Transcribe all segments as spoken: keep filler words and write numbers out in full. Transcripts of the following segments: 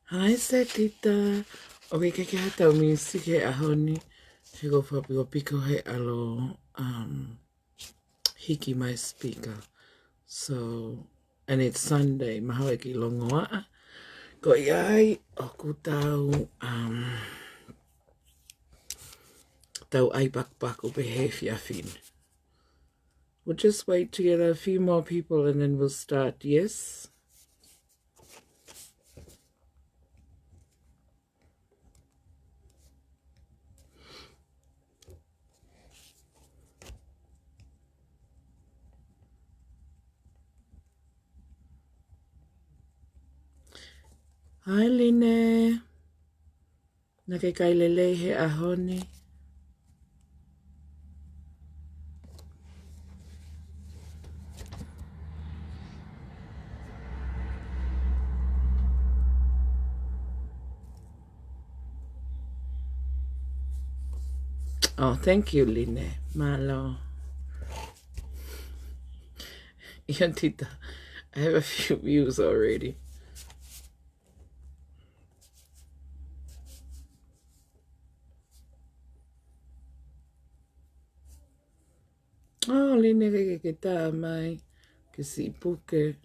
Hi, Setita. ʻOku ʻikai ke ʻi ai haʻatau music he ʻaho ni. He ʻoku fakapikopiko he ʻalu, um, hiki mai speaker. So, and it's Sunday, mahalo ʻe kiʻi longoaʻa. Ko ia ai, ʻoku tau, um, tau ʻai pakupaku pē he efiafi ni. We'll just wait to get a few more people and then we'll start, yes? Hi, Line. Naʻa ke kai lelei he ʻaho ni? Oh, thank you, Line. Mālō. Ian Tita, I have a few views already. Oh, Line, ke ke ke tā mai ke siʻi puke.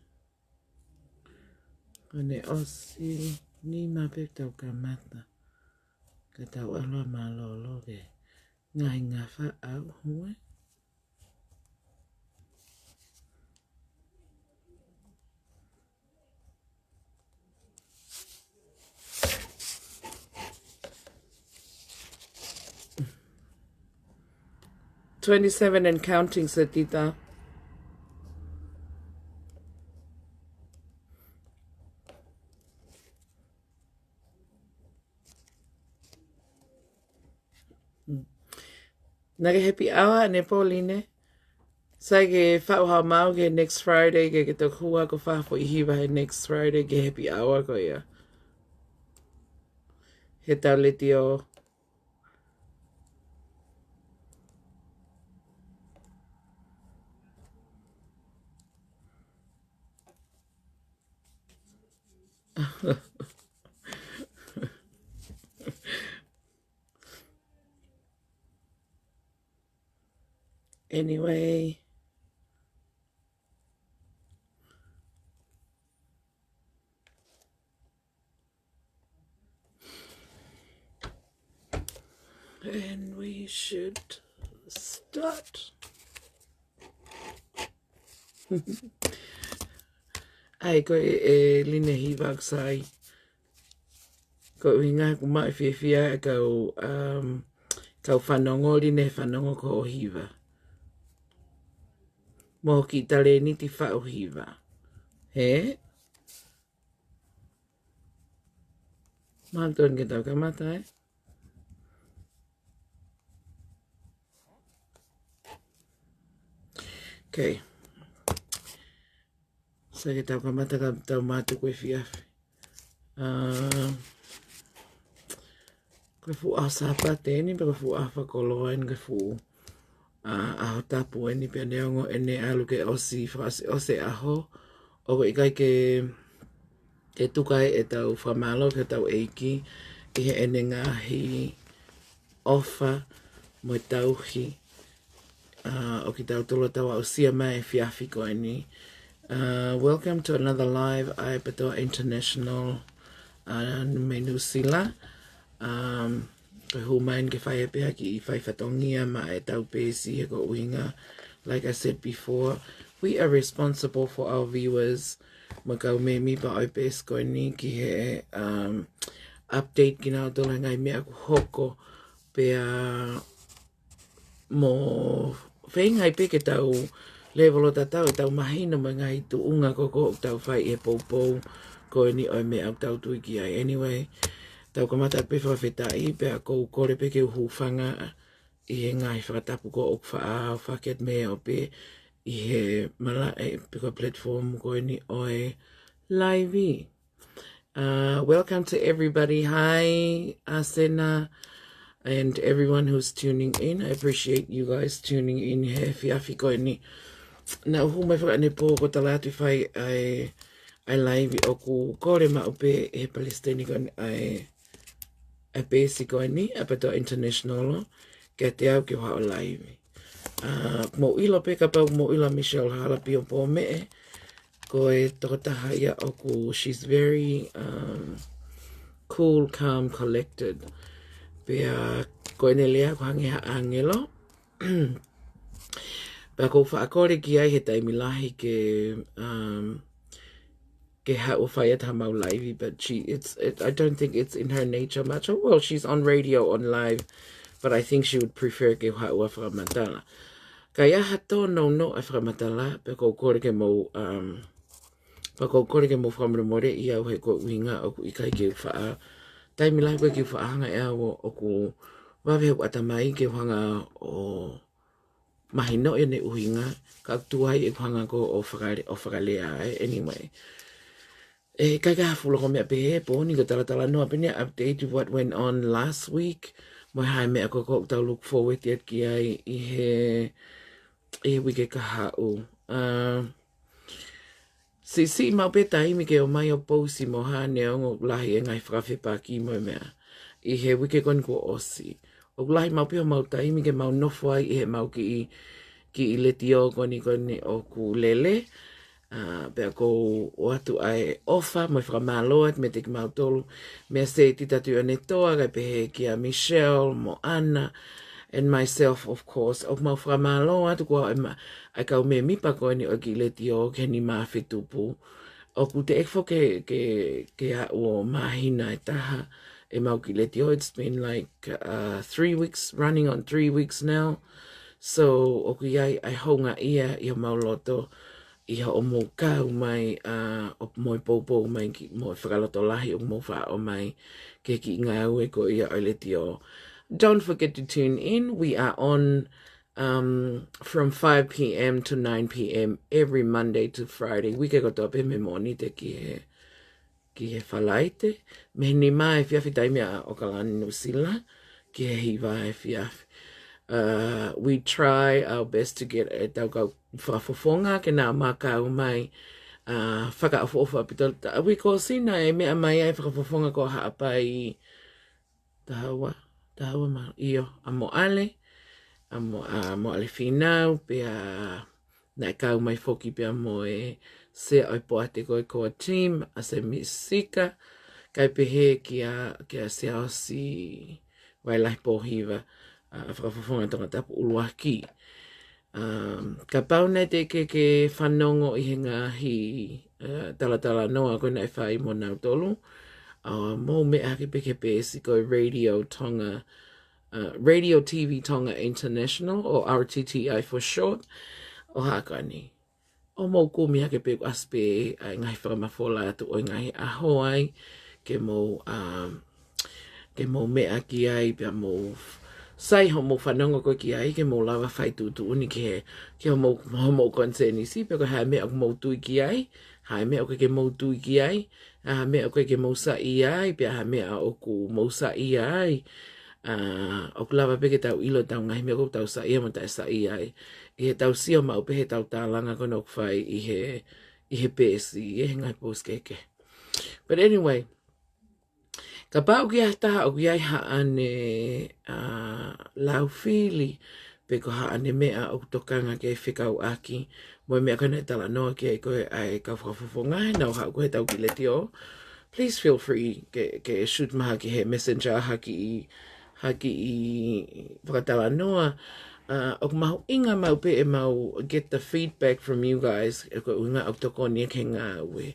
ʻOku ne ʻosi nima pē tau kamata. Ka tau ʻalu ʻo mālōlō ke ngaahi ngafa au hue. Twenty-seven and counting, Setita. Naʻa ke happy hour ʻanepō, Line? Sai ke faʻu haʻamau ke next Friday, ke ke toki hū ʻo fai ha foʻi hiva he next Friday ke happy hour ko ia. He tau letiō. Anyway. And we should start. ʻAi, ko e, e Line, hiva ʻoku sai. Ko e ʻuhinga ʻoku maʻu e fiefia ʻa e kau, um, kau fanongo, Line, fanongo ko hoʻo hiva. Mo hoʻo kiʻi talēniti faʻu hiva. Hē? Mālō, tonu ke tau kamata, ē? Okay. Sai ke tau kamata ka tau mātuku efiafi. Ah, ko e fuʻu ʻaho Sāpate eni, pe ko e fuʻu ʻaho fakakoloa eni, ko e fuʻu, ah, ʻaho tapu eni, pea neongo ʻene ʻalu ke ʻosi, fakaʻosi, ʻosi e ʻaho, ʻoku ʻikai ke, ke tuku ai ʻetau fakamālō ki hotau ʻEiki ʻi heʻene ngaahi ʻofa mo e tauhi, uh, ʻo kitautolu ʻoku tau aʻusia mai e efiafi ko eni. Uh, welcome to another live ʻa e PTOA International, uh, mei Nuʻusila. Um, ko e hū mai eni ke fai pē ha kiʻi fai fatongia maʻa ʻetau peesi, he ko e ʻuhinga, like I said before, we are responsible for our viewers, mo e kau mēmipa ʻo e peesi ko eni ki he, um, update kinautolu he ngaahi meʻa ʻoku hoko, pea mo feinga ai pē ke tau lēvolo tatau ʻetau mahino mo e ngaahi tuʻunga ko ē ʻoku tau fai he poupou ko eni ʻo e meʻa ʻoku tau tui ki ai. Anyway, tau kamata pē fakafetaʻi, pea ʻoku ou kole pē ke u hūfanga ʻi he ngaahi fakatapu ko ē ʻoku faʻa fakahoko mai ʻo pē ʻi he malaʻe pe ko e platform ko eni ʻo e live. Uh, welcome to everybody. Hi, Asena, and everyone who's tuning in. I appreciate you guys tuning in he efiafi ko eni. Naʻa ku hū mai fakaʻanepō ko e tala atu ʻe fai ʻa e ʻa e laivi ʻoku kole maʻu pē ʻe he palesiteni ko eni ʻa e, ʻa e peesi ko eni, ʻa e PTOA International, kiate au ke u haʻu ʻo laivi. ʻA, mou ʻilo pē kapau mou ʻilo Michelle Hala Pio Pōmeʻe, ko e tokotaha ia ʻoku, she's very, um, cool, calm, collected. Pea ko ʻene lea ʻoku hangē ha ʻāngelo. Pea ʻoku ou faʻa kole ki ai he taimi lahi ke, um, ke haʻu ʻo fai ʻa e taha mau laivi, but she, it's, it, I don't think it's in her nature much. Oh, well, she's on radio, on live, but I think she would prefer ke u haʻu ʻo fakamatala. Ka ʻi ai ha tōnounou ʻa e fakamatala, pea ʻoku ou kole ke mou, um, pea ʻoku ou kole ke mou fakamolemoleʻi au he ko e ʻuhinga ʻoku ʻikai ke u faʻa, taimi lahi ʻoku ʻikai ke u faʻa hanga ʻe au ʻo, ʻoku vave hoku ʻatamai ke u hanga ʻo mahinoʻi ʻene ʻuhinga, ka ʻoku tuai ʻeku hanga ko ē ʻo fakale-, ʻo fakalea ē, anyway. ʻE, ʻikai ke ha fuʻu loko meʻa pehē, pō ni ko e talatalanoa pē eni, update what went on last week, mo e hā e meʻa ko ē ʻoku tau look forward atu ki ai ʻi he, ʻi he uike ka haʻu. Uh, siʻisiʻi maʻu pē taimi ke ō mai ʻo pousi mo hā neongo ʻoku lahi e ngaahi fakafepaki mo e meʻa ʻi he uike ko eni kuo ʻosi. ʻOku lahi maʻu pē homau taimi ke mau nofo ai ʻi heʻemau kiʻi, kiʻi letiō ko eni ko eni ʻoku lele. Uh, pea ʻoku ou ʻoatu ʻa e ʻofa mo e fakamālō atu meiate kimautolu, mei he Sētita Tuʻiʻonetoa, kae pehē kia Michelle mo Ana, and myself, of course. ʻOku mau fakamālō atu ko e ma-, ʻa e kau mēmipa ko eni ʻo e kiʻi letiō ki he nima afe tupu. ʻOku teʻeki foki ke, ke, ke aʻu ʻo māhina ʻe taha ʻemau kiʻi letiō. It's been like, uh, three weeks, running on three weeks now. So, ʻoku ʻi ai ʻa e houngaʻia ʻi homau loto, ʻi hoʻomou kau mai, uh, ʻo mo e poupou mai ki, mo e fakalotolahi ʻoku mou faʻa ʻomai ki he kiʻi ngāue ko ia ʻo e letiō. Don't forget to tune in. We are on, um, from five p.m. to nine p.m. every Monday to Friday. Uike kotoa pē mei he Mōnite ki he, ki he Falaite. Mei he nima efiafi taimi ʻa ʻAokalani Nuʻusila, ki he hiva efiafi. Uh, we try our best to get ʻetau kau fakafofonga ke nau ō mai ʻo kau mai, uh, fakaʻofoʻofa ʻaupito. Taʻu ko ē ʻosi naʻe meʻa mai ai e fakafofonga ko Haʻapai Tahaua, Tahaua ma, ʻio, ʻa Moʻale, ʻa Mo-, ʻa Moʻale Fīnau, pea naʻe kau mai foki pea mo e sea ʻo e poate ko ē core team, ʻa Semi Sika, kae pehē kia, kia Siaosi Vailahi Pōhiva, ʻa e fakafofonga Tongatapu ʻUluaki. Um, kapau naʻe teʻeki ke fanongo ʻi he ngaahi, uh, talatalanoa ko ē naʻe fai mo nautolu, uh, mou meʻa hake pē ki he peesi ko e Radio Tonga, uh, Radio T V Tonga International, or R T T I for short, ʻo haka ni. ʻO mou kumi hake pē ʻoku ʻasi pē ʻa e ngaahi fakamafola atu ʻo e ngaahi ʻaho ai, ke mou, um, ke mou meʻa ki ai, pea mou f-, sai hoʻomou fanongo ko ē ki ai, ke mou lava fai tuʻutuʻuni ki he, ki hoʻomou, hoʻomou konisēnisi, pe ko e hā e meʻa ʻoku mou tui ki ai, hā e meʻa ʻoku ʻikai ke mou tui ki ai, hā e meʻa ʻoku ʻikai ke mou saiʻia ai, pea hā e meʻa ʻoku mou saiʻia ai. ʻA, ʻoku lava pē ke tau ʻilo ʻetau ngaahi meʻa ʻoku tau saiʻia mo taʻe saiʻia ai ʻi heʻetau sio maʻu pē heʻetau tālanga ko ena ʻoku fai ʻi he, ʻi he peesi, ʻi he ngaahi post kehekehe. But anyway, kapau ʻoku ʻi ai ha taha ʻoku ʻi ai haʻane, uh, lau fili, pe ko haʻane meʻa ʻoku tokanga ke fekauʻaki mo e meʻa ko ena naʻe talanoa ki ai ko ē ʻa e kau fakafofonga, he naʻa nau haʻu ko ē heʻetau kiʻi letiō, please feel free ke, ke shoot mai ha kiʻi he messenger ha kiʻi, ha kiʻi fakatalanoa. Uh, ʻoku mahuʻinga maʻu pē ʻemau get the feedback from you guys, ʻa e ko e ʻuhinga ʻoku tokoni ia ki he ngāue.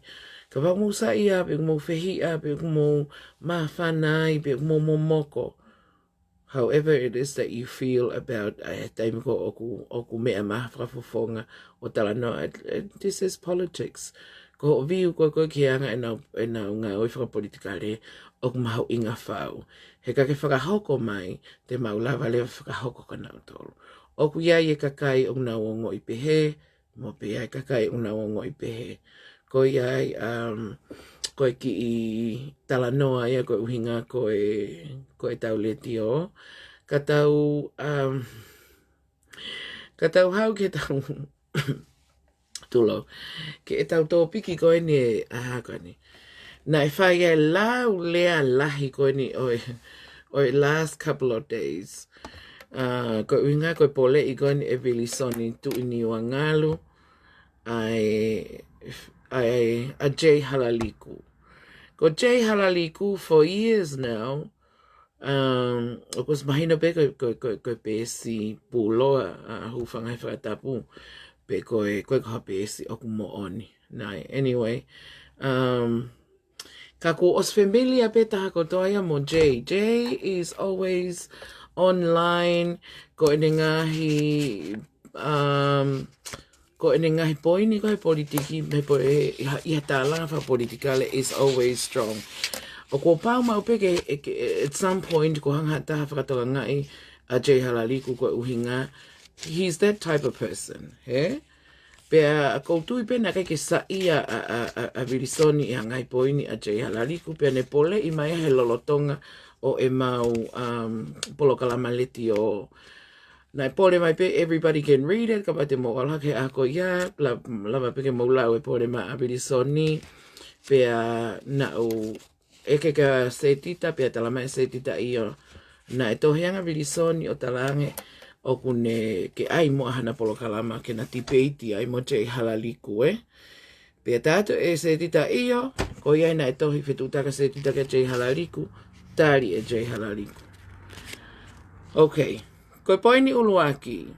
Kapau ʻoku mou saiʻia, pe ʻoku mou fehiʻa, pe ʻoku mou māfana ai, pe ʻoku mou momoko. However it is that you feel about, uh, taimi ko ē ʻoku, ʻoku meʻa mai ha fakafofonga ʻo talanoa, it, it, this is politics. Ko hoʻo view ko ē ko ē ki he anga ʻenau, ʻenau ngāue fakapolitikale, ʻoku mahuʻinga fau. He ka ke fakahoko mai, te mau lava leva fakahoko kia nautolu. ʻOku ʻi ai e kakai ʻoku nau ongoʻi pehē, mo pehē ʻa e kakai ʻoku nau ongoʻi pehē. Ko ia ai, um, ko e kiʻi talanoa ia ko e ʻuhinga ko e, ko ʻetau letiō. Ka tau, um, ka tau haʻu ki heʻetau, Tulou. Ki heʻetau tōpiki ko eni ʻe ʻaho ko eni. Naʻe fai ai e lau lea lahi ko eni ʻo e, ʻo e last couple of days. Uh, ko e ʻuhinga ko e poleʻi ko eni ʻe Vilisoni Tuʻiniuangalu ʻa e, ʻa e, ʻa Jay Halaliku. Ko Jay Halaliku for years now, um, ʻoku ʻosi mahino pē ko, ko, ko, ko e peesi pūloa, ʻa, hūfanga he fakatapu, pe ko e, ko e ko ha peesi ʻoku moʻoni. Naʻe, anyway, um, ka kuo ʻosi familiar pē taha kotoa ia mo Jay. Jay is always online, ko ʻene ngaahi, um, ko ʻene ngaahi poini ko e politiki, me po e, ʻi ha, ʻi ha tālanga fakapolitikale is always strong. ʻOku ou pau maʻu pē ke, ke, at some point, ko e hanga ha taha fakatokangaʻi ʻa Jay Halaliku ko e ʻuhinga, he's that type of person, he? Pea ʻoku ou tui pē naʻe ʻikai ke saiʻia ʻa, ʻa, ʻa, ʻa Vilisoni ʻi he ngaahi poini ʻa Jay Halaliku, pea ne poleʻi mai he lolotonga ʻo ʻemau, um, polokalama letiō. Naʻe pole mai pē, everybody can read it, kapau te mou ʻalu hake he ʻaho ko ia, la-, lava pē ke mou lau e pole mai ʻa Vilisoni, pea naʻa ku ʻeke kia Setita, pea talamai ʻe Setita ʻio. Naʻe tohi ange ʻa Vilisoni ʻo talaange ʻoku ne kei ʻai muʻa hana polokalama ke na tipeiti ai mo Jay Halaliku, ē. Pea tala atu ʻe Setita ʻio, ko ia naʻe tohi fetuʻutaki ʻa Setita kia Jay Halaliku, tali ʻe Jay Halaliku. Okay, ko e poini ʻuluaki.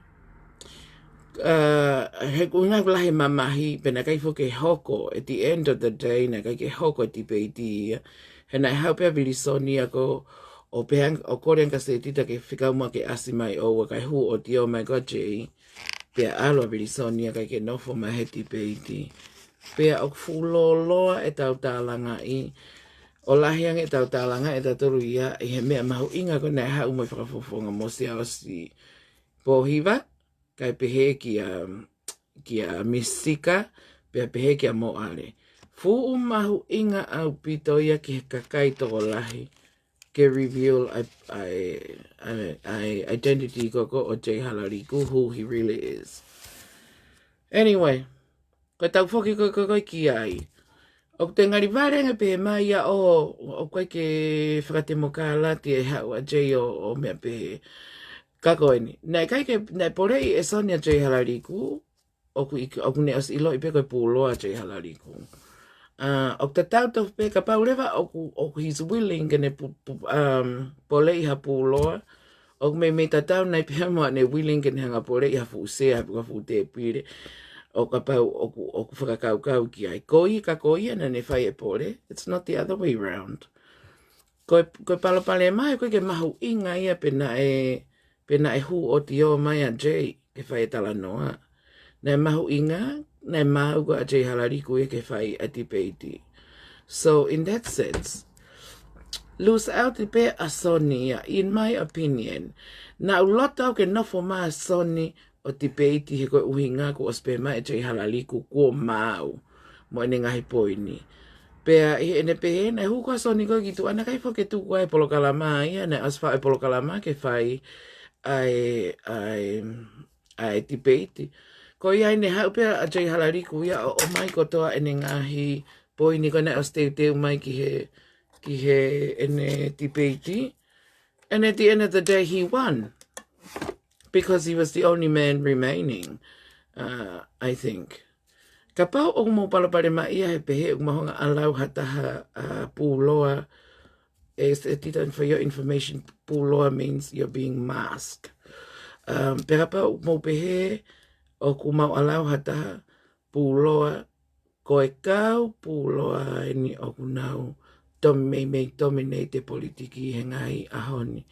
Uh, he ʻuhinga ʻoku lahi e mamahi, pea naʻe ʻikai foki ke hoko, at the end of the day, naʻe ʻikai ke hoko e tipeiti ia. He naʻe haʻu pē ʻa Vilisoni ia ko, ʻo pehē ange, ʻo kole ange kia Setita ke fekau muʻa ke ʻasi mai ʻoua kae hū ʻo tio mai ko Jay. Pea ʻalu ʻa Vilisoni ia kae ʻikai ke nofo mai he tipeiti. Pea ʻoku fuʻu lōloa ʻetau tālangaʻi, ʻo lahi ange ʻetau tālangaʻi ʻe tautolu ia ʻi he meʻa mahuʻinga ko ē naʻe haʻu mo e fakafofonga mo Siaosi Pōhiva, kae pehē kia, kia Misika, pea pehē kia Moʻale. Fuʻu mahuʻinga ʻaupito ia ki he kakai tokolahi ke reveal ʻa e, ʻa e, ʻa e, ʻa e identity ko ē ʻo Jay Halaliku, who he really is. Anyway, ko ʻetau foki ko ē, ko ē, ko ē ki ai. ʻOku te ngali vale ange pē mai ia ʻo, ʻoku ʻikai ke fakatemokalati e haʻu ʻa Jay ʻo, ʻo meʻa pehē. Ka ko eni, naʻe ʻikai ke, naʻe poleʻi ʻe Soni ʻa Jay Halaliku, ʻoku ʻi-, ʻoku ne ʻosi ʻiloʻi pē ko e pūloa ʻa Jay Halaliku. Uh, ʻoku tatau tofu pē kapau leva ʻoku, ʻoku he's willing ke ne pu-, pu-, um, poleʻi ha pūloa, ʻoku meimei tatau nai pē mo ʻene willing ke ne hanga poleʻi ha fuʻu sea, ha fuʻu tēpile. ʻO kapau ʻoku, ʻoku fakakaukau ki ai. Ko ia ka ko ia naʻa ne fai e pole, it's not the other way round. Ko e, ko e palopalema, ko e ke mahuʻinga ia pē naʻe, pē naʻe hū ʻo tio mai ʻa Jay ke fai e talanoa. Naʻe mahuʻinga, naʻe maʻu ko ē ʻa Jay Halaliku ia ke fai ʻa e tipeiti. So, in that sense, lose out pē ʻa Soni ia, in my opinion. Naʻa ku loto au ke nofo mai ʻa Soni ʻo tipeiti he ko e ʻuhinga kuo ʻosi pehē mai ʻe Jay Halaliku kuo maʻu mo ʻene ngaahi poini. Pea ʻi heʻene pehē naʻe hū ko ē ʻa Soni ko ē ki tuʻa, naʻe ʻikai foki ke tuku ai e polokalama ia, naʻe ʻosi fai e polokalama ke fai ʻa e, ʻa e, ʻa e tipeiti. Ko ia ʻi heʻene haʻu pē ʻa Jay Halaliku ia ʻo, ʻomai kotoa ʻene ngaahi poini ko ē naʻe ʻosi teuteu mai ki he, ki heʻene tipeiti. And at the end of the day, he won. Because he was the only man remaining, uh, I think. Kapau ʻoku mou palopalemaʻia he pehē ʻoku mau hanga ʻalau ha taha, uh, pūloa, as a, for your information, pūloa means you're being masked. Um, pea kapau ʻoku mou pehē ʻoku mau ʻalau ha taha pūloa, ko e kau pūloa eni ʻoku nau tom-, meimei dominate e politiki he ngaahi ʻaho ni.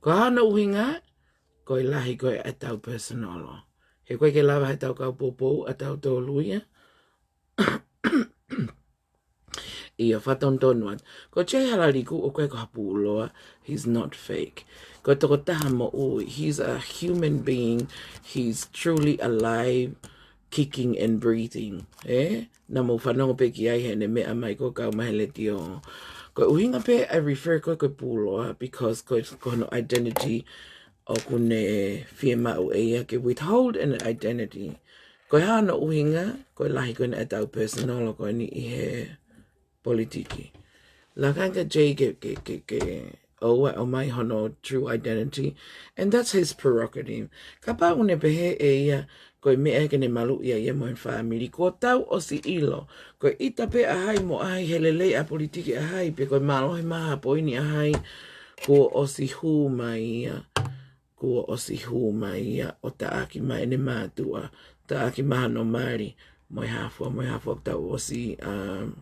Ko hono ʻuhinga, ko e lahi ko ē ʻetau personal. He ʻoku ʻikai ke lava heʻetau kau poupou ʻa tautolu ia. ʻIo, fakatonutonu atu. Ko Jay Halaliku ʻoku ʻikai ko ha pūloa, he's not fake. Ko e tokotaha moʻui, he's a human being, he's truly alive, kicking and breathing. Ē? Naʻa mou fanongo pē ki ai heʻene meʻa mai ko ē kau mai he letiō. Ko e ʻuhinga pē I refer ko ē ko e pūloa, because ko, ko hono identity ʻoku ne fiemaʻu ʻe ia ke withhold an identity. Ko e hā hono ʻuhinga, ko e lahi ko ena ʻetau personal ko eni ʻi he politiki. Lakanga Jay ke, ke, ke, ke ʻoua ʻomai hono true identity, and that's his prerogative. Kapau ne pehē ʻe ia, ko e meʻa ke ne maluʻi ai ia mo e fāmili, kuo tau ʻosi ʻilo, ko e ʻita pē ʻa hai mo hai he lelei ʻa politiki ʻa hai, pe ko e mālohi maha poini ʻa hai, kuo ʻosi hū mai ia, kuo ʻosi hū mai ia ʻo taʻaki mai ʻene mātuʻa, taʻaki mai hono mali, mo e hā fua, mo e hā fua, tau ʻosi, um,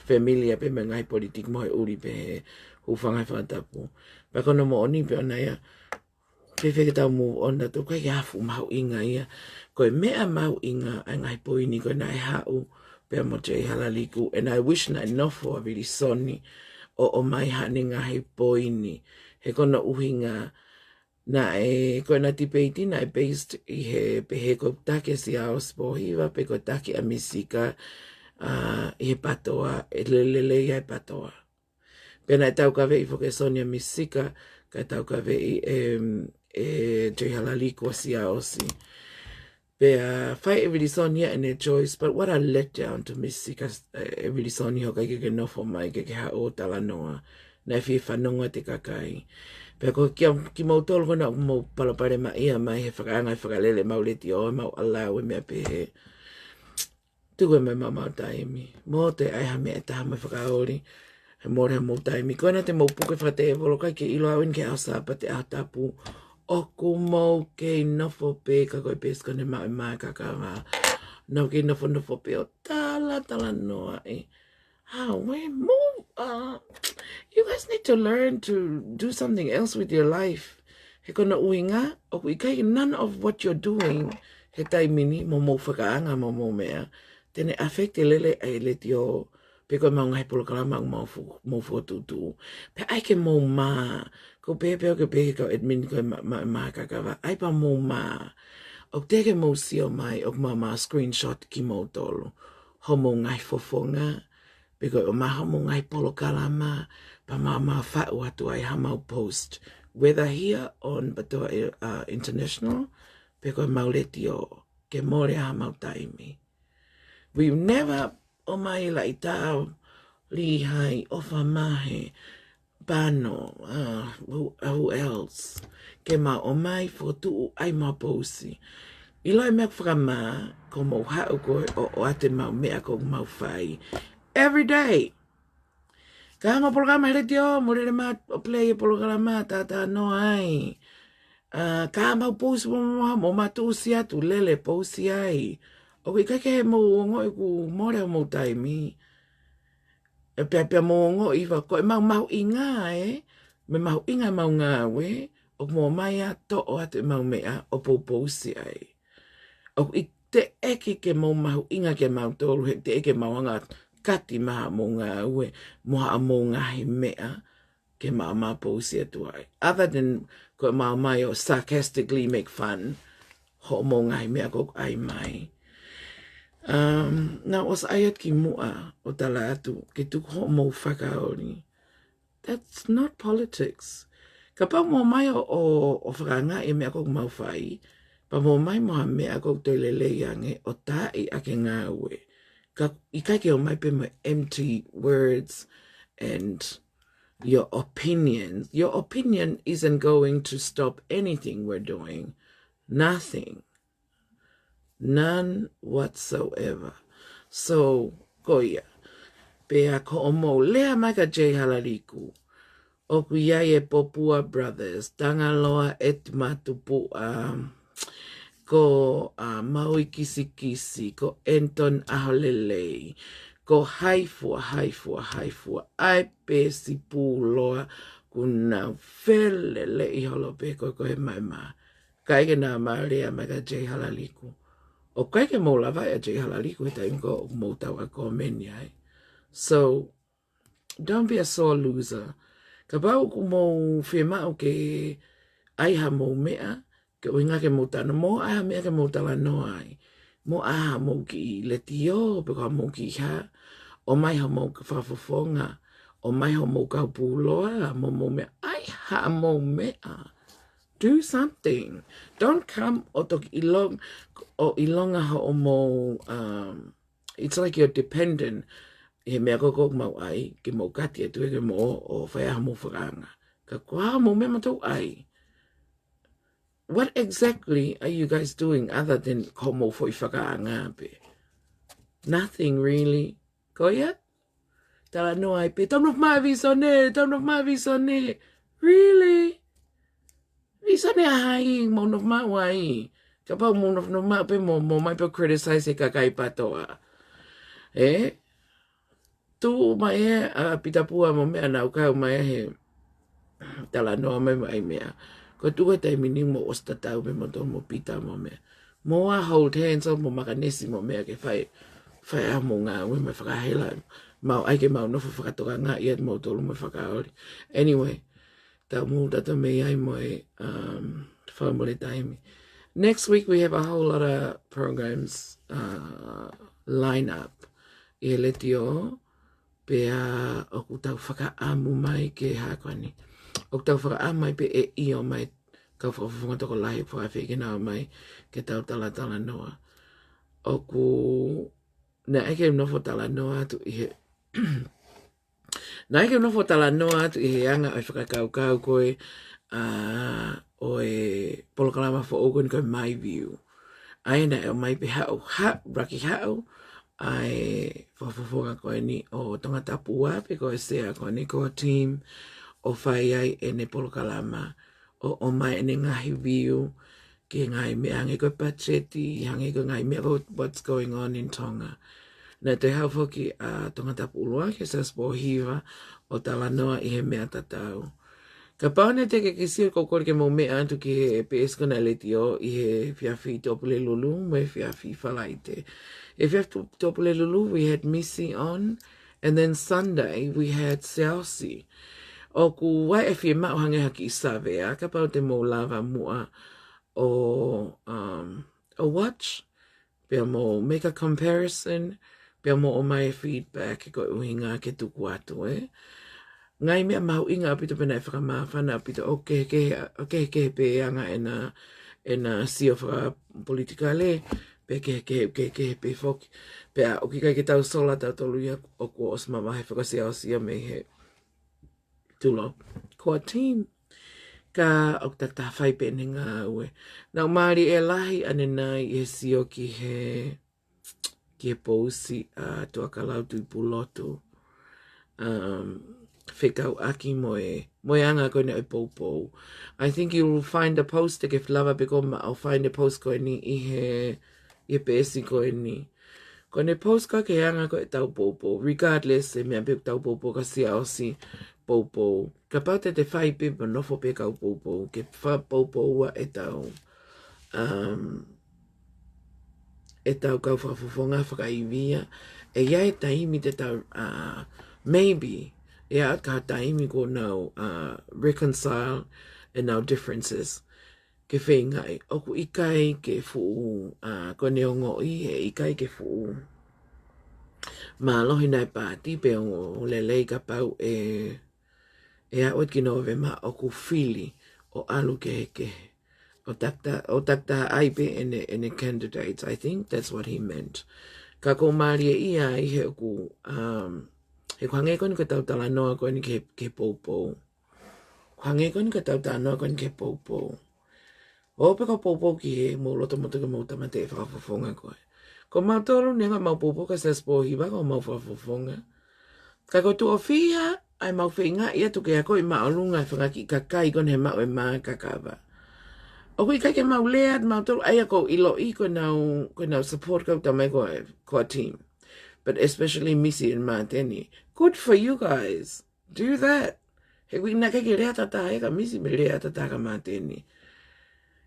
familiar pē mo e ngaahi politiki mo e ʻuli pē he hūfanga he fakatapu. Pea ko hono moʻoni pē ʻona ia, fēfē ke tau move on atu, ʻikai ke afu mahuʻinga ia. Ko e meʻa mahuʻinga ʻa e ngaahi poini ko ena ʻe haʻu pea mo Jay Halaliku, and I wish naʻe nofo ʻa Vilisoni ʻo ʻomai haʻane ngaahi poini. He ko hono ʻuhinga, naʻe, ko ena tipeiti naʻe based ʻi he pehē ko e taki ʻa Siaosi Pōhiva, pe ko e taki ʻa Misika, ʻa, ʻi he PATOA, ʻe lelelei ʻa e PATOA. Pea naʻe taukaveʻi foki ʻe Sonia Misika, kae taukaveʻi ʻe, ʻe Jay Halaliku ʻa Siaosi. Pea fai ʻe Vilisoni ia ʻene choice, but what a letdown to Misika, ʻe Vilisoni, hoʻo ʻikai ke ke nofo mai ke ke haʻu ʻo talanoa. Naʻe fie fanongo atu e kakai. Pea ko kia, kimoutolu ko ena ʻoku mou palopalemaʻia mai he fakaanga e fakalele ʻemau letiō, ʻemau allow e meʻa pehē. Tuku mai ʻemau taimi. Mou toe ʻai ha meʻa ʻe taha mo e fakaoli. He mole homou taimi. Ko ena te mou puke fakatēvolo, ʻikai ke ʻilo au eni ki he ʻaho Sāpate, ʻaho tapu. ʻOku mou kei nofo pē ka ko e pēsi ko ena maʻu ʻe Maʻa Kakava. Nau kei nofonofo pē ʻo talatalanoaʻi. How we move. Uh, you guys need to learn to do something else with your life. He ko hono ʻuhinga, ʻoku ʻikai ke none of what you're doing he taimi ni, mo homou fakaanga mo homou meʻa, te ne affect lelei ʻa e letiō, pe ko ʻemau ngaahi polokalama ʻoku mau fo-, mau fokotuʻutuʻu. Pea ʻai ke mou mā, ko e pehē pē ʻoku pehē ʻe he kau admin ko e Maʻa, Maʻa, Maʻa Kakava, ʻai pē mou mā. ʻOku teʻeki ke mou sio mai, ʻoku mau ō ʻo screenshot kimoutolu. Homou ngaahi fofonga, pe ko e ʻomai homou ngaahi polokalama, pea mau ō ʻo faʻu atu ai haʻamau post. Whether here on PATOA, uh, International, pe ko ʻemau letiō, ke mole ʻa haʻamau taimi. We never ō mai Laʻitao, Lihai, ʻOfa Mahe, Pano, uh, who, who else? Ke mau ō mai fokotuʻu ai mau pousi. ʻIlo e meʻa ʻoku fakamā, ko hoʻomou haʻu ko ē ʻo, ʻoatu ʻemau meʻa ʻoku mau fai. Every day. Ka ʻi ai haʻamau polokalama he letiō, mou lele mai ʻo play e polokalama, talanoa ai. Uh, ka ʻi ai haʻamau pousi mo, mo, mo, mo tuʻusi atu, lele pousi ai. ʻOku ʻikai ke mou ongoʻi ʻoku mole homou taimi. ʻE pea, pea mou ongoʻi ʻi he, ko ʻemau mahuʻinga ē, mo e mahuʻinga ʻemau ngāue, ʻoku mou ō mai ʻo toʻo atu ʻemau meʻa ʻo poupousi ai. ʻOku ʻikai teʻeki ke mou mahuʻinga kiate kimautolu, he teʻeki ke mau hanga ʻo kati mai haʻamou ngāue, mo haʻamou ngaahi meʻa, ke mau ō ʻo pousi atu ai. Other than ko ʻemau ō mai ʻo sarcastically make fun hoʻomou ngaahi meʻa ʻoku ʻai mai. Um, naʻá ku ʻosi ʻai atu ki muʻa ʻo tala atu, ke tuku hoʻomou fakaoli. That's not politics. Kapau mou ō mai ʻo, ʻo, ʻo fakaangaʻi e meʻa ʻoku mau fai, pea mou ō mai mo ha meʻa ʻoku toe lelei ange ʻo taaʻi ʻaki e ngāue. Ka ʻikai ke ō mai pē mo e empty words and your opinions. Your opinion isn't going to stop anything we're doing. Nothing. None whatsoever. So, ko ia. Pea ko hoʻomou lea mai kia Jay Halaliku, ʻoku ʻi ai e Popua Brothers, Tangaloa ʻEtuma Tupuʻa, ko, uh, Maui Kisikisi, ko Anton ʻAholelei, ko hai fua, hai fua, hai fua, ʻa e pēsi pūloa, kuo nau feleleʻi holo pē ko, ko e maʻimā. Kae ke na mālō mai kia Jay Halaliku. ʻOku ʻikai ke mou lava ʻia Jay Halaliku he taimi ko ē ʻoku mou tau ʻa e comment ai. So, don't be a sore loser. Kapau ʻoku mou fiemaʻu ke ʻai haʻamou meʻa, ke ʻuhinga ke mou tano, mou ʻai ha meʻa ke mou talanoa ai. Mou ʻai haʻamou kiʻi letiō, pe ko haʻamou kiʻi hā, ʻomai haʻamou fakafofonga, ʻomai haʻamou kau pūloa, mo, mo meʻa, ʻai haʻamou meʻa. Do something. Don't come ʻo toki ʻilong-, ʻo ʻilonga hoʻomou, um, it's like you're dependent. He meʻa ko ē ʻoku mau ʻai, ke mau kati atu ke mau ō ʻo fai ʻa hoʻomou fakaanga. Ka ko e hā hoʻomou meʻa ʻoku mou ʻai? What exactly are you guys doing other than ko hoʻomou foʻi fakaanga pē? Nothing really. Ko ia? Talanoa ai pē, tau nofo mai Vīsone, tau nofo mai Vīsone. Really? Vīsone ʻa hai ʻoku mou nofo mai ai? Kapau ʻoku mou nofo, nofo mai pē mou, mou ō mai pē ʻo criticize e kakai PTOA. Ē? Tuʻu mai ē, ʻa Pita Pua mo meʻa, nau kau mai he talanoa mai mo e meʻa. Ko e tuʻu he taimi ni mou ʻosi tatau pē moutolu mo Pita mo meʻa. Mou ō ʻo hold hands ʻo mou makanesi mo meʻa ke fai, fai ʻa hoʻomou ngāue mo e fakahela. Mau ʻai ke mau nofo fakatokangaʻi atu moutolu mo e Fakaoli. Anyway, tau mou tata mei ai mo e, um, fakamolemole taimi. Next week we have a whole lot of programs, uh, line up ʻi he letiō, pea ʻoku tau fakaʻamu mai ke hā ko eni. ʻOku tau fakaʻamu mai pē ʻe ʻi ai mai kau fakafofonga tokolahi ʻoku fakafeʻiloaki ke nau ō mai ke tau talatalanoa. ʻOku, naʻe ʻikai ke u nofo talanoa atu ʻi he, naʻe ʻikai ke u nofo talanoa atu ʻi he anga ʻo e fakakaukau ko ē, ā, ʻo e polokalama foʻou ko eni ko e My View. ʻA ia naʻe ō mai pē haʻu, haʻu, Raki Haʻu, ʻa e fakafofonga ko eni ʻo Tongatapu ua pē ko e sea ko eni ko e team ʻo fai ai ʻene polokalama, ʻo, ʻomai ʻene ngaahi view ki he ngaahi meʻa hangē ko e patiseti, hangē ko e ngaahi meʻa ko e what's going on in Tonga. Naʻe toe haʻu foki ʻa Tongatapu ʻuluaki, Siaosi Pōhiva, ʻo talanoa ʻi he meʻa tatau. Kapau naʻe teʻeki ke sio, ʻoku ou kole ke mou meʻa atu ki he peesi ko ena ʻa e letiō ʻi he efiafi Tuʻapulelulu mo e efiafi Falaite. Efiafi Tu-, Tuʻapulelulu, we had Missy on, and then Sunday we had Siaosi. ʻOku ʻi ai e fiemaʻu hangē ha kiʻi savea, kapau te mou lava muʻa ʻo, um, ʻo watch, pea mou make a comparison, pea mou ʻomai e feedback ko e ʻuhinga ke tuku atu, ē. Ngaahi meʻa mahuʻinga ʻaupito pea naʻe fakamāfana ʻaupito, ʻoku kehekehe, ʻoku kehekehe pē anga ʻena, ʻena sio fakapolitikale, pea kehekehe, kehekehe pē foki. Pea ʻoku ʻikai ke tau sola tautolu ia, ʻoku ʻosi mavahe fakasiaosi ia mei he Tulou. Ko e team. Ka ʻoku takitaha fai pē ʻene ngāue. Naʻe mālie lahi ʻanenai ʻi he sio ki he, ki he pousi ʻa Tuʻakalau Tuʻipulotu. Um, fekauʻaki mo e, mo e anga ko ena ʻo e poupou. I think you will find a post, te ke lava pē koe ʻo find a post ko eni ʻi he, ʻi he peesi ko eni. Ko ʻene post ko ē ki he anga ko ē ʻetau poupou, regardless e meʻa pe ʻoku tau poupou ka Siaosi poupou. Kapau te te fai pē mo nofo pē kau poupou, ke fakapoupou ʻa ʻetau, um, ʻetau kau fakafofonga fakaivia. ʻE ʻi ai e taimi te tau, uh, maybe, ʻe ʻi ai ha taimi ʻoku nau, uh, reconcile ʻenau differences. Ke feingaʻi, ʻoku ʻikai ke fuʻu, ā, ko ʻene ongoʻi, ʻe ʻikai ke fuʻu mālohi ʻa e paati pe ongo lelei kapau ʻe, ʻe aʻu ki Nōvema ʻoku fili ʻo ʻalu kehekehe. ʻO takitaha, ʻo takitaha ai pē ʻene, ʻene candidates. I think that's what he meant. Ka ʻoku mālie ia ʻi he ʻoku, um, he ʻoku hangē ko eni ko ʻetau talanoa ko eni ki he, ki he poupou. ʻOku hangē ko eni ko ʻetau talanoa ko eni ki he poupou. ʻO pē ko e poupou ki he mou loto motu ke mou tāmateʻi e fakafofonga ko ē. Ko mautolu neongo ʻemau poupou ka Siaosi Pōhiva ko homau fakafofonga. Ka ko e tuʻo fiha ʻa ʻemau feingaʻi atu ke akoʻi māʻolunga e fanga kiʻi kakai ko eni he maʻu e mā kakava. ʻOku ʻikai ke mau lea atu mautolu ʻa ia ʻoku ou ʻiloʻi ko ʻenau, ko ʻenau support kau tamai ko e, ko e team. But especially Misi and Māteni. Good for you guys. Do that. He ʻoku ʻikai ke lea tatau ia ka Misi mo e lea tatau ka Māteni.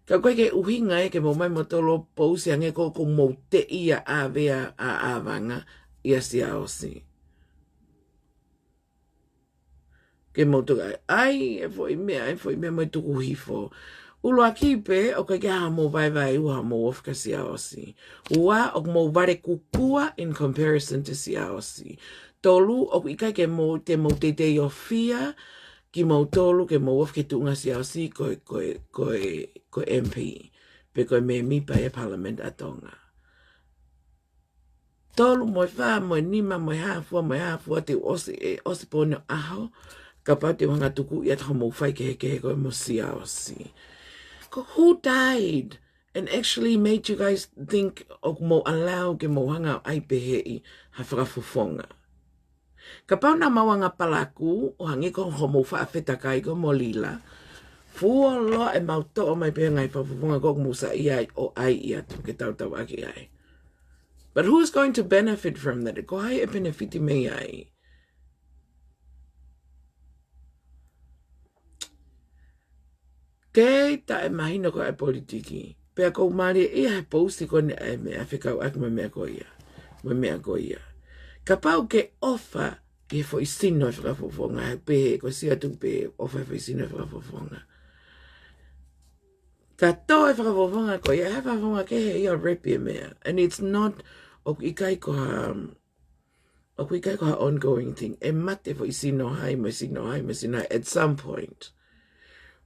Ka ʻoku ʻikai ke ʻuhinga ia ke mou ō mai mautolu ʻo pousi ange ko ʻoku mou teʻia ʻave ʻa, ʻa, ʻa Vanga ʻia Siaosi. Ke mou tuku ai, ai, e foʻi meʻa, e foʻi meʻa mo e tuku hifo. ʻUluaki pē, ʻoku ʻikai ke ʻi ai haʻamou vaevae ua haʻamou ofi kia Siaosi. Ua, ʻoku mou vale kukua in comparison to Siaosi. Tolu, ʻoku ʻikai ke mou, te mou teitei ofia, kimoutolu ke mou ofi ki he tuʻunga Siaosi ko e, ko e, ko e, ko e M P, pe ko e mēmipa ʻa e Palēmeni ʻa Tonga. Tolu mo e fā mo e nima mo e hā fua mo e hā fua, te u ʻosi, ʻe ʻosi pē hono ʻaho, kapau te u hanga ʻo tuku ia ʻa hoʻomou faikehekehe ko ē mo Siaosi. Ko who died and actually made you guys think ʻoku mou allow ke mou hanga ʻo ʻai peheʻi ha fakafofonga? Kapau naʻa mau anga palakū, ʻo hangē ko hoʻomou faʻa fetakai ko ē mo Lila, fuoloa ʻe mau toʻo mai pē ngaahi fakafofonga ko ē ʻoku mou saiʻia ai ʻo ʻai atu ke tautau ʻaki ai. But who's going to benefit from that? Ko hai ʻe penefiti mei ai? Kei taʻemahino ko ē ʻa e politiki. Pea ʻoku ou mālieʻia he pousi ko eni ʻa e meʻa fekauʻaki mo e meʻa ko ia. Mo e meʻa ko ia. Kapau ke ʻofa ʻi he foʻi sino ʻo e fakafofonga, he pehē ko e Siaosi pē ʻofa he foʻi sino ʻo e fakafofonga. Ka tō e fakafofonga ko ia, he fakafofonga kehe ia ʻo repi e meʻa. And it's not, ʻoku ʻikai ko ha, ʻoku ʻikai ko ha ongoing thing. ʻE mate foʻi sino hai, mo e sino hai, mo e sino hai at some point.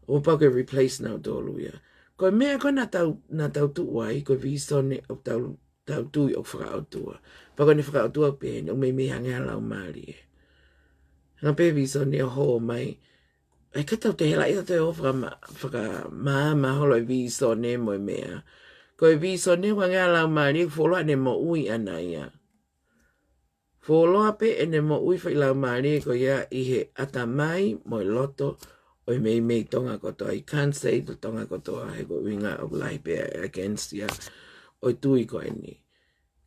ʻO pau ke replace nautolu ia. Ko e meʻa ko ē naʻa tau, naʻa tau tuʻu ai, ko e vīsone ʻoku tau, tau tui ʻoku fakaʻotua. Pea ko ʻene fakaʻotua pē eni, ʻoku meimei hangē ha laumālie. Hangē pē vīsone ʻo hō mai. ʻAi ka tau te hela ia te o fakama-, fakamaama holo e vīsone mo e meʻa. Ko e vīsone ʻoku hangē ha laumālie, fuoloa ʻene moʻui ʻana ia. Fuoloa pē ʻene moʻui foʻi laumālie ko ia ʻi he ʻatamai mo e loto ʻo e meimei Tonga kotoa, ʻi he kaniseli Tonga kotoa, he ko e ʻuhinga ʻoku lahi pē against ia ʻo e tui ko eni.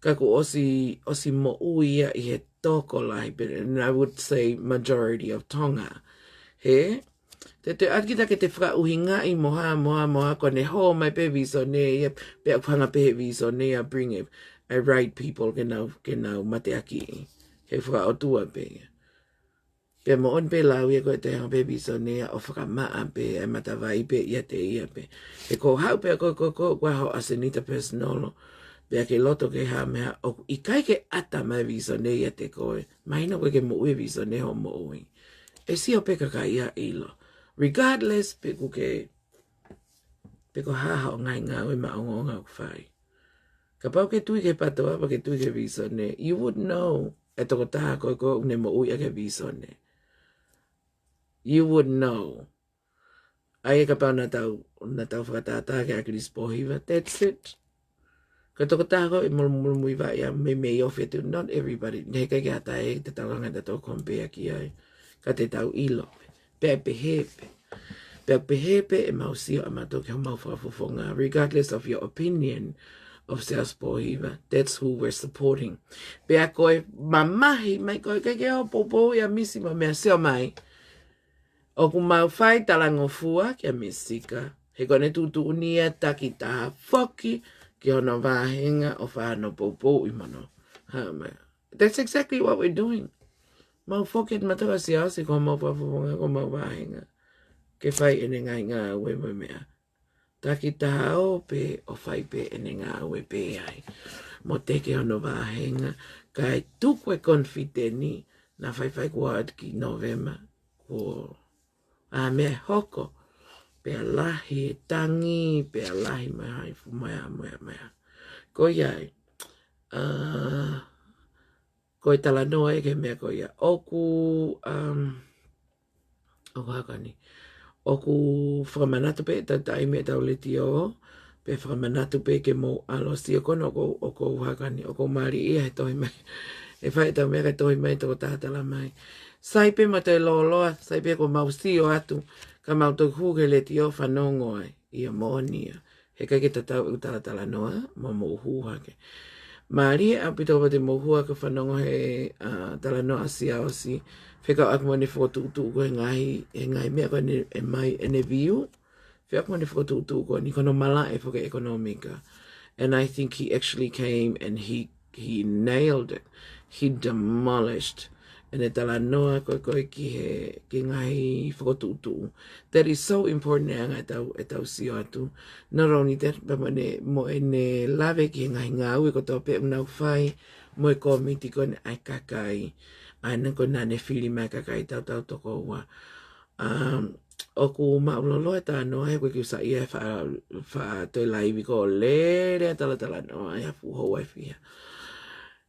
Ka kuo ʻosi, ʻosi moʻui ia ʻi he tokolahi pē, and I would say majority of Tonga. He, te te ʻalu kita ke te fakaʻuhingaʻi mo ha, mo ha, mo ha, ko ʻene hō mai pē vīsone ia, pea ʻoku hanga pē he vīsone ia bring it, a right people ke nau, ke nau mateakiʻi. He fakaʻotua pē ia. Pea moʻoni pē lau ia ko e te hanga pē vīsone ia ʻo fakamaʻa pē, ʻa e matavai pē ʻiate ia pē. He ko e haʻu pē ko, ko, ko, ko hoʻo ʻasenita personal. Pea ke loto ke hā meʻa, ʻoku ʻikai ke ʻata mai vīsone ia ʻiate koe. Mahino ko e ke moʻui vīsone hoʻo moʻui. ʻE sio pē kakai ia ʻilo. Regardless pē ʻoku ke, pe ko e hā hoʻo ngaahi ngāue maʻongoʻonga ʻoku fai. Kapau ke tui ki he PTOA, pea ke tui ki he vīsone, you would know e tokotaha ko ē ʻoku ne moʻui ʻaki e vīsone. You would know. ʻAi e kapau naʻa tau, naʻa tau fakatātā ki he ʻAkilisi Pōhiva, that's it. Ko e tokotaha ko ē ʻe molomolomuivaʻi ʻa e meimei ofi atu, not everybody, ne heʻikai ke ʻata ai, te tau hanga ʻo tau compare ki ai. Ka te tau ʻilo. Pea pehē pē. Pea pehē pē ʻemau sio ʻamautolu ki homau fakafofonga, regardless of your opinion of Siaosi Pōhiva, that's who we're supporting. Pea ko e mamahi mai ko ē ke ke ʻo poupou ia misi mo e meʻa, sio mai. ʻOku mau fai talangofua kia Misika. He ko ʻene tuʻutuʻuni ia takitaha foki ki hono vāhenga ʻo fai hono poupouʻi mo hono hā meʻa. That's exactly what we're doing. Mau foki atu mautolu ʻa Siaosi ko homau fakafofonga, ko homau vāhenga. Ke fai ʻene ngaahi ngāue mo e meʻa. Takitaha ō pē ʻo fai pē ʻene ngāue pē ai. Mo teke hono vāhenga, kae tuku e confident naʻa faifai kuo ʻalu ki Novema, kuo ʻa e meʻa ʻe hoko, pea lahi e tangi, pea lahi mai hai fu mai a, mai a, mai a. Ko ia ai, ā, ko e talanoa ia ki he meʻa ko ia. ʻOku, um, ʻoku hā ka ni. ʻOku fakamanatu pē ʻetau taimi ʻetau letiō, pea fakamanatu pē ke mou ʻalu ʻo sio ko ena ʻoku, ʻoku hā ka ni, ʻoku mālie ia he tohi mai. ʻE fai ʻetau meʻa kae tohi mai tokotaha tala mai. Sai pē mo e lōloa, sai pē ko mau sio atu, ka mau toki hū ki he letiō fanongo ai, ʻio moʻoni ia. Heʻikai ke tatau ʻeku talatalanoa, mo mou hū hake. Mālie ʻaupito ʻa e mou hū hake fanongo he, ā, talanoa ʻa Siaosi, fekauʻaki mo ʻene fokotuʻutuʻu ko ē he ngaahi, he ngaahi meʻa ko ē ʻe mai ʻene view, fekauʻaki mo ʻene fokotuʻutuʻu ko eni ko hono malaʻe foki ʻekonōmika. And I think he actually came and he, he nailed it. He demolished ʻene talanoa ko ē ko ē ki he, ki he ngaahi fokotuʻutuʻu. That is so important ʻa e anga ʻetau, ʻetau sio atu. Not only that, but mo ʻene, mo ʻene lave ki he ngaahi ngāue kotoa pē ʻoku nau fai, mo e kōmiti ko eni ʻa e kakai. ʻA ena ko ē naʻa ne fili mai e kakai tautau toko ua. Um, ʻoku māʻulōlō e talanoa he ʻoku ʻikai ke u saiʻia he faʻa, faʻa toe laivi ko e lele ʻa e talatalanoa ʻi ha fuʻu houa ʻe fiha.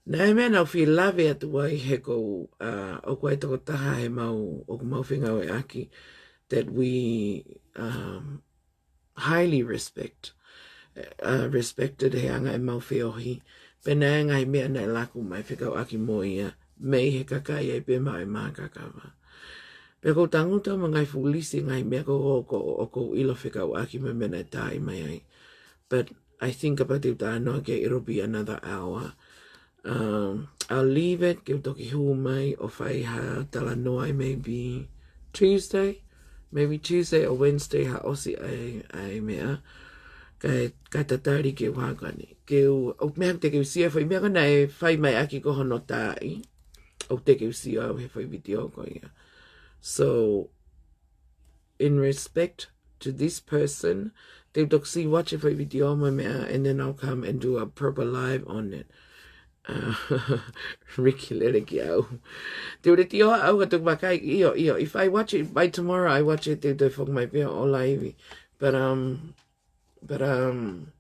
Naʻe meʻa naʻa ku fie lave atu ai he ʻoku, uh, ʻoku ʻi ai e tokotaha he mau, ʻoku mau fengāueʻaki that we, um, highly respect, uh, respected he anga ʻemau feohi. Pea naʻe ʻi ai e ngaahi meʻa naʻe laku mai fekauʻaki mo ia, mei he kakai ai pē maʻu ʻemau kakava. Pea ʻoku ou tangutu mo e ngaahi fuʻu lisi e ngaahi meʻa ʻoku, ʻoku, ʻoku ou ʻilo fekauʻaki mo e meʻa naʻe tā mai ai. But I think kapau te u talanoa ki ai, it'll be another hour. Um, I'll leave it, ke u toki hū mai ʻo fai ha talanoa ʻi maybe Tuesday, maybe Tuesday or Wednesday ha ʻosi ʻa e, ʻa e meʻa. Kae, kae tatali ke u hangani. Ke u, ʻoku meʻa te ke u sio he foʻi meʻa ko ē naʻe fai mai ʻaki ko hono taaʻi. ʻOku te ke u sio au he foʻi video ko ia. So, in respect to this person, te u toki sio, watch e foʻi video mo e meʻa, and then I'll come and do a proper live on it. Uh, Ricky lele ki au. Te u lele ʻo au ka toki vakai, ʻio, ʻio, if I watch it by tomorrow, I watch it, te u toe foki mai pē ʻo laivi. But, um, but, um,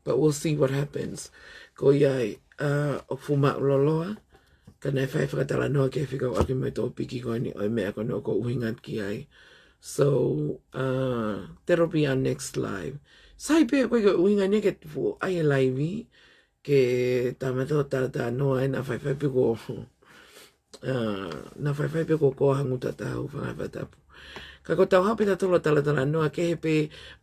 but we'll see what happens. Ko ia ai, uh, ʻoku fuʻu māʻulōlō ā, ka naʻe fai fakatalanoa ki he fekauʻaki mo e tōpiki ko eni ʻo e meʻa ko eni ʻoku ou ʻuhinga ki ai. So, uh, that'll be our next live. Sai pē, ko e ʻuhinga eni ke fuʻu ʻai e laivi, ke tā mai ʻo talatalanoa ʻi he faifai pē ko, uh, ʻi he faifai pē ko ko hangu tatahu fanga fatapu. Ka ko ʻetau haʻu pē tautolu ʻo talatalanoa kehe pē,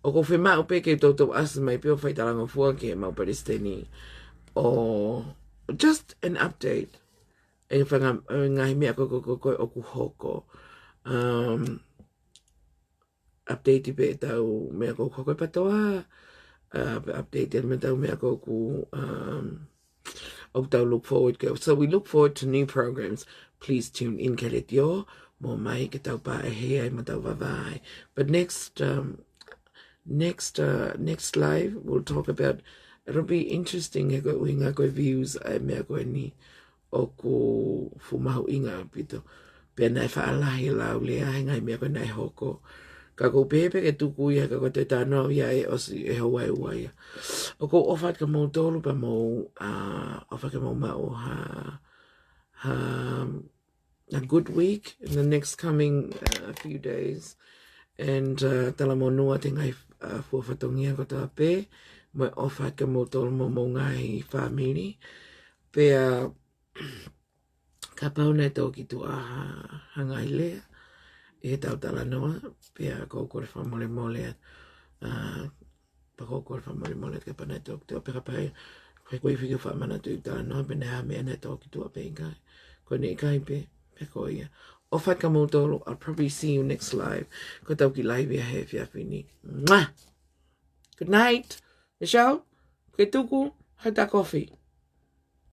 ʻoku ou fiemaʻu pē ke toutou ʻasi mai pē ʻo fai talangofua ki heʻemau palesiteni. Or just an update. E fanga, e ngaahi meʻa ko, ko, ko, ko ē ʻoku hoko. Um, update pē ʻetau meʻa ko, ko, ko e PTOA, uh, update pē ʻetau meʻa ko, ko, um, ʻoku tau look forward ki ai. So we look forward to new programs. Please tune in ki he letiō, mou ō mai ke tau pāʻehē ai mo tau vavae. But next, um, next, uh, next live, we'll talk about, it'll be interesting he ko e ʻuhinga ko e views ʻa e meʻa ko eni ʻoku fuʻu mahuʻinga ʻaupito. Pea naʻe faʻa lahi e lau lea he ngaahi meʻa ko ē naʻe hoko. Ka ʻoku ou pehē pē ke tuku ia, ka ko e talanoa ia ʻe ʻosi e houa ʻe ua ia. ʻOku ou ʻofa atu kia moutolu pea mou, uh, ʻofa ke mou maʻu ha, ha, a good week in the next coming, uh, few days. And, uh, talamonū atu he ngaahi, uh, fua fatongia kotoa pē, mo e ʻofa atu kia moutolu mo homou ngaahi fāmili. Pea, kapau naʻe tō ki tuʻa ha, ha ngaahi lea ʻi heʻetau talanoa, pea ʻoku ou kole fakamolemole atu, uh, pea ʻoku ou kole fakamolemole atu kapau naʻe tō ki tuʻa, pea kapau ʻe, ko e ʻikai ke u fakamanatu ʻeku talanoa, pe naʻe ʻi ai ha meʻa naʻe tō ki tuʻa pe ʻikai. Ko eni ʻikai pē, pea ko ia. ʻOfa atu kia moutolu, I'll probably see you next live. Ko ʻetau kiʻi laivi ia he efiafi ni. Mwah! Good night. Michelle, ke tuku, haʻu ʻo tā kofi.